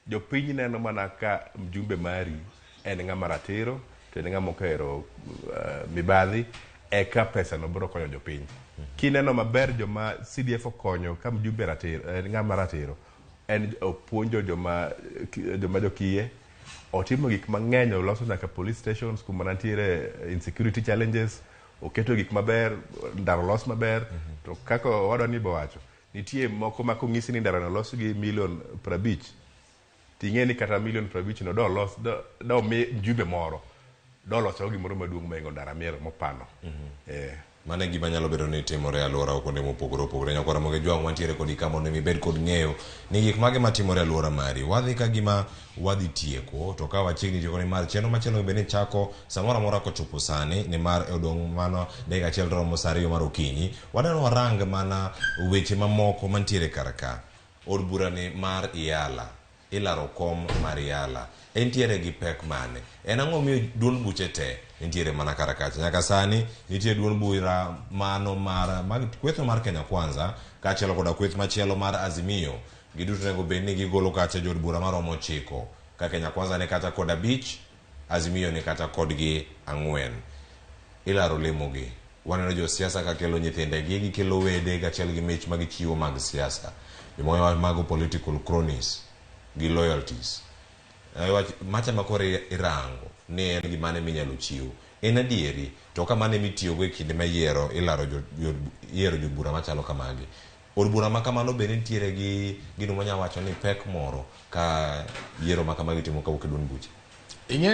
Jopiny neno mana ka mjumbe mari en ng'ama ratiro to en ng'ama ok ohero mibadhi eka pesa no biro konyo jopiny. Kineno maber joma CDF okonyo ka mjumbe ratiro en ng'ama ratiro en opuonjo joma joma jokiye otimo gik mang'eny oloso nyaka police stations kuma nitiere insecurity challenges oketo gik maber ndara olos maber to kaka owadwa ni bowacho nitie moko ma kong'isi ni ndara no olos gi milion 50 ting'e ni kata milion 50 no dolos do mi mjumbe moro doloso gimoro maduong' mohingo ndara miero mopano. Mano e gima nyalo bedo ni timore e alwora kuonde mopogore opogore. Nyakwara Ramogi Jwang' wantiere kodi ka mondo mi ibed kod ng'eyo ni gik mage matimore e alwora mari. Wadhi ka gima wadhi tieko to ka wachiegni tieko nimar chenro machielo be ni chako samoro amora kochopo sani nimar odong' mano dakika achiel to romo saa ariyo mar okinyi. Wadwaro warang mana weche mamoko mantiere kar ka. Od bura ni mar Iyala. Ilaro kom mar Yala. Entiere gi pek mane? En ang'o miyo duond buche te nitiere mana kar kacha? Nyaka sani nitie duond bura mano mar mag kweth mar Kenya Kwanza kaachiel koda kweth machielo mar Azimio. Giduto onego bed ni gigolo kacha jood bura maromo ochiko. Ka Kenya Kwanza ni kata kod abich, Azimio ni kata kodgi ang'wen. Ilaro lemogi. Waneno josiasa ka kelo nyithindegi, gikelo wede kaachiel gi mich ma gichiwo mag siasa. Jomoko mago political cronies gi loyalties. Wach macha ma koro irango ni en gimane minyalo chiw. En adieri, to ka mano ema itiyogo e kinde ma iyiero ilaro jo, jo, iyiero jobura machalo kamagi. Od bura ma kamano bende nitiere gi gino mwanya wacho ni pek moro ka yiero ma kamagi itimo kawuok e duond buche. Ing'e